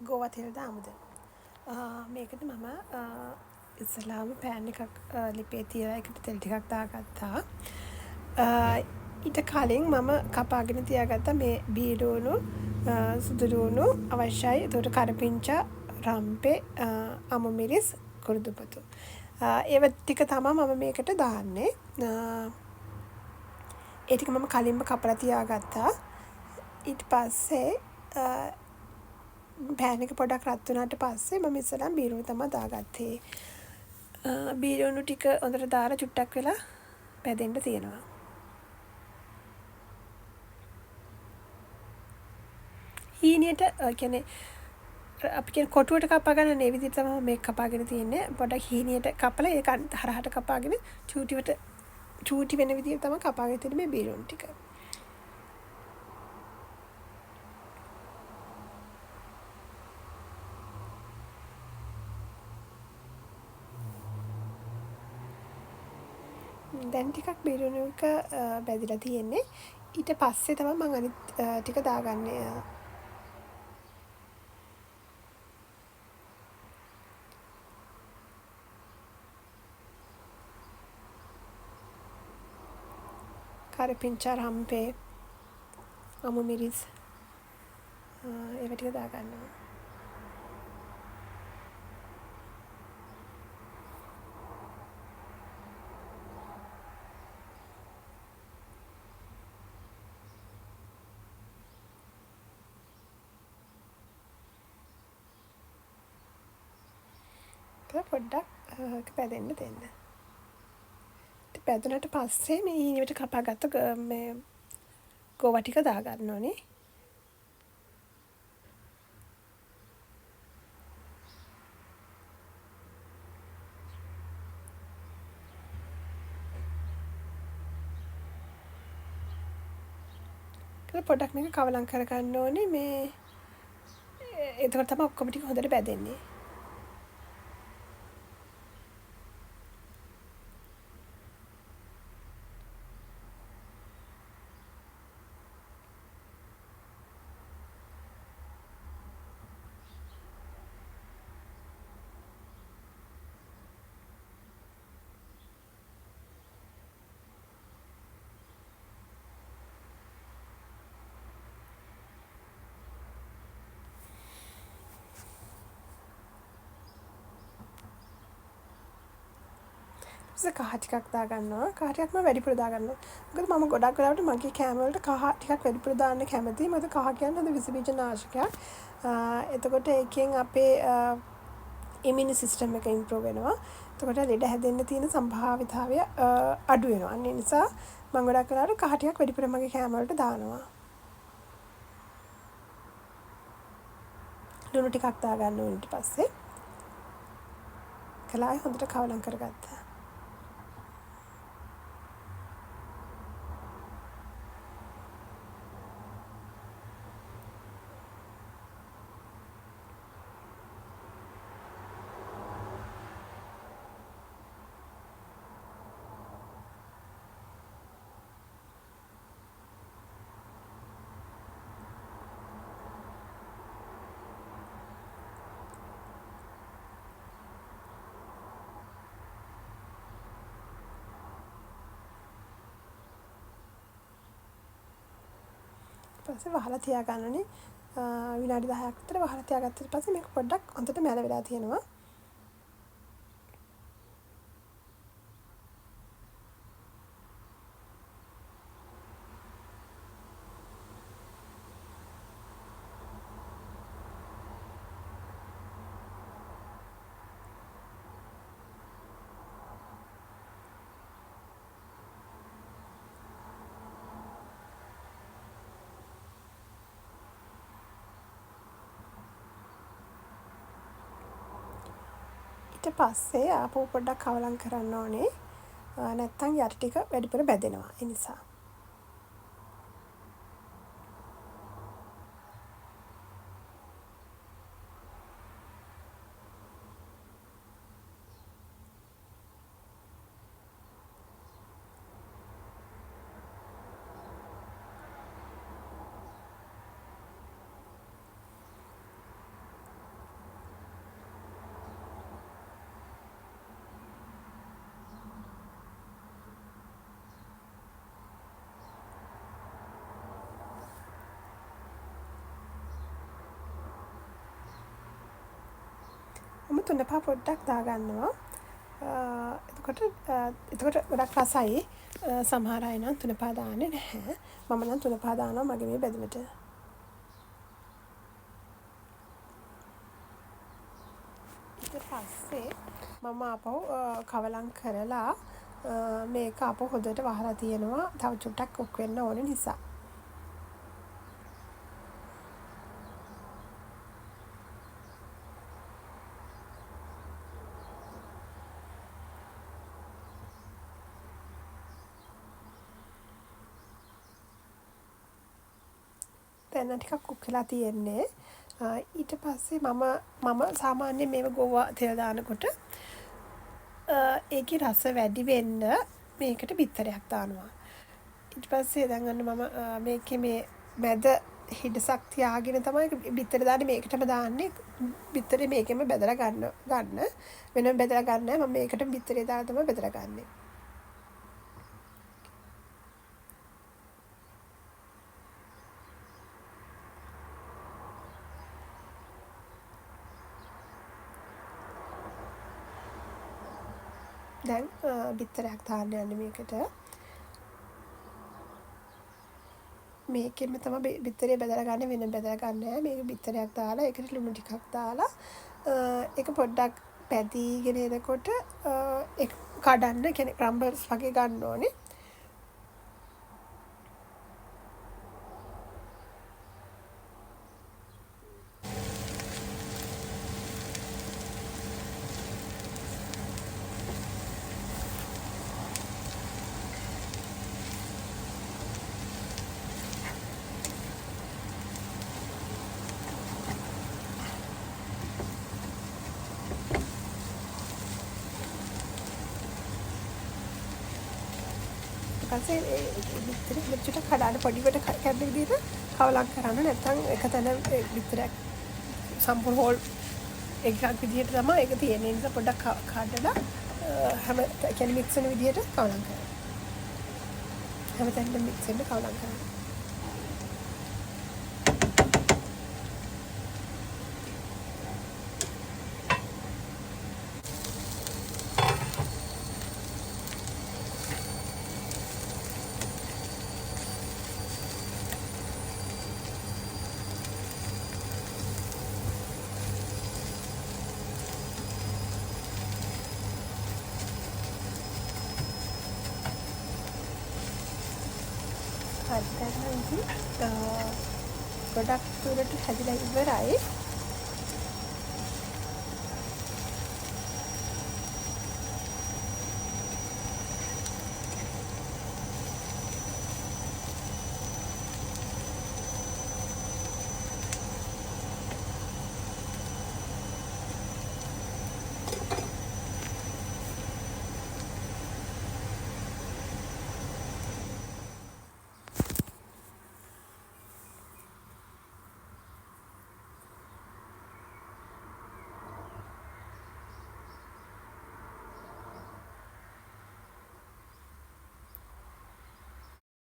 ගෝවා තෙල් දාමුද? මේකට මම ඉස්සෙල්ලාම පෑන් එකක් ලිපේ තියලා ඒකට තෙල් ටිකක් දාගත්තා. ඊට කලින් මම කපාගෙන තියාගත්තා මේ බීලූණු, සුදු ලූණු අවශ්‍යයි. එතකොට කරපිංචා, රම්පෙ, අමු මිරිස්, කුරුඳු පොතු. ඒව ටික තමා මම මේකට දාන්නේ. ඒ ටික මම කලින්ම කපලා තියාගත්තා. ඊට පස්සේ පෑන් එක පොඩක් රත් වුණාට පස්සේ මම ඉස්සෙල්ලාම බීලූණු තමා දාගත්තේ. බීලූණු ටික හොඳට දාලා චුට්ටක් වෙලා බැදෙන්න තියෙනවා. හීනියට කියන්නේ අපි කියන කොටුවට කපා ගන්න ඒ විදිහට තමයි මේක කපාගෙන තියෙන්නේ. පොඩක් හීනියට කපලා ඒක හරහට කපාගෙන චූටි වෙන විදිහට තමයි කපාගෙන තියෙන්නේ මේ බීලූණු ටික. දැන් ටිකක් බීලූණු එක බැදිලා තියෙන්නේ. ඊට පස්සේ තමයි මං අනිත් ටික දාගන්නේ. කරපිංචා, රම්පේ, අමු මිරිස් ඒව ටික දාගන්නවා. පොඩ්ඩක් පැදෙන්න දෙන්න. පැදුනට පස්සේ මේ හීනියට කපාගත්ත මේ ගෝවා ටික දාගන්න ඕනේ. පොඩ්ඩක් මේක කවලම් කරගන්න ඕනේ. මේ එතකොට තමයි ඔක්කොම ටික හොඳට බැදෙන්නේ. කහ ටිකක් දාගන්නවා. කහ ටිකක් මම වැඩිපුර දාගන්නවා. මොකද මම ගොඩක් වෙලාවට මගේ කෑම වලට කහ ටිකක් වැඩිපුර දාන්න කැමතියි. මොකද කහ කියන්නේ හොඳ විස බීජ නාශකයක්. එතකොට ඒකෙන් අපේ ඉමියුන් සිස්ටම් එක ඉම්ප්‍රූව් වෙනවා. එතකොට ලෙඩ හැදෙන්න තියෙන සම්භාවිතාවය අඩු වෙනවා. අන්න ඒ නිසා මම ගොඩක් වෙලාවට කහ ටිකක් වැඩිපුර මගේ කෑම වලට දානවා. ලුණු ටිකක් දාගන්න ඕනේ ඊට පස්සේ. කලායි හොඳට කවලම් කරගත්තා. පස්සේ වහලා තියාගන්න ඕනේ. විනාඩි 10ක් විතර වහලා තියාගත්තට පස්සේ මේක පොඩ්ඩක් හොඳට මැල වෙලා තියෙනවා. ඊට පස්සේ ආපහු පොඩ්ඩක් කවලම් කරන්න ඕනේ. නැත්තම් යට ටික වැඩිපුර බැදෙනවා. ඒ නිසා. තුන පහ පොඩ්ඩක් දාගන්නවා. එතකොට එතකොට ගොඩක් රසයි. සමහර අය නම් තුන පහ දාන්නේ නැහැ. මම නම් තුන පහ දානවා මගේ මේ බැදුමට. ඊට පස්සේ මම ආපහු කවලම් කරලා මේක ආපහු හොඳට වහලා තියෙනවා. තව චුට්ටක් කුක් වෙන්න ඕන නිසා. දැන් නම් ටිකක් කුක් වෙලා තියෙන්නේ. ඊට පස්සේ මම මම සාමාන්‍යයෙන් මේව ගෝවා තෙල් දානකොට ඒකේ රස වැඩි වෙන්න මේකට බිත්තරයක් දානවා. ඊට පස්සේ දැන් අන්න මම මේකේ මේ මැද හිඩසක් තියාගෙන තමයි බිත්තර දාන්නේ. මේකටම දාන්නේ. බිත්තරේ මේකෙම බෙදලා ගන්න. වෙනම බෙදලා ගන්න නෑ. මම මේකටම බිත්තරේ දාලා තමයි බෙදලා ගන්නෙ. දැන් බිත්තරයක් දාන්න යන්නේ මේකට. මේකෙන්ම තමයි බිත්තරේ බෙදලා ගන්න, වෙනම බෙදලා ගන්න නෑ. මේක බිත්තරයක් දාලා ඒකට ලුණු ටිකක් දාලා ඒක පොඩ්ඩක් පැදීගෙන එනකොට ඒක කඩන්න, කියන්නේ ක්‍රම්බල්ස් වගේ ගන්න ඕනේ. පස්සේ ඒ බිත්තරේ හොඳට චුට්ටක් කඩාන පොඩි කොට කැඩෙන විදිහට කවලම් කරන්න. නැත්නම් එක තැන බිත්තරයක් සම්පූර්ණ හෝල් එකක් විදිහට තමයි ඒක තියෙන්නේ. ඒ නිසා පොඩ්ඩක් කඩලා හැම කියන්නේ මික්ස් වෙන විදිහට කවලම් කරන්න. හැම තැනටම මික්ස් වෙන්න කවලම් කරන්න. හරි, දැන් නම් ඉතින් ගොඩක් දුරට හැදිලා ඉවරයි.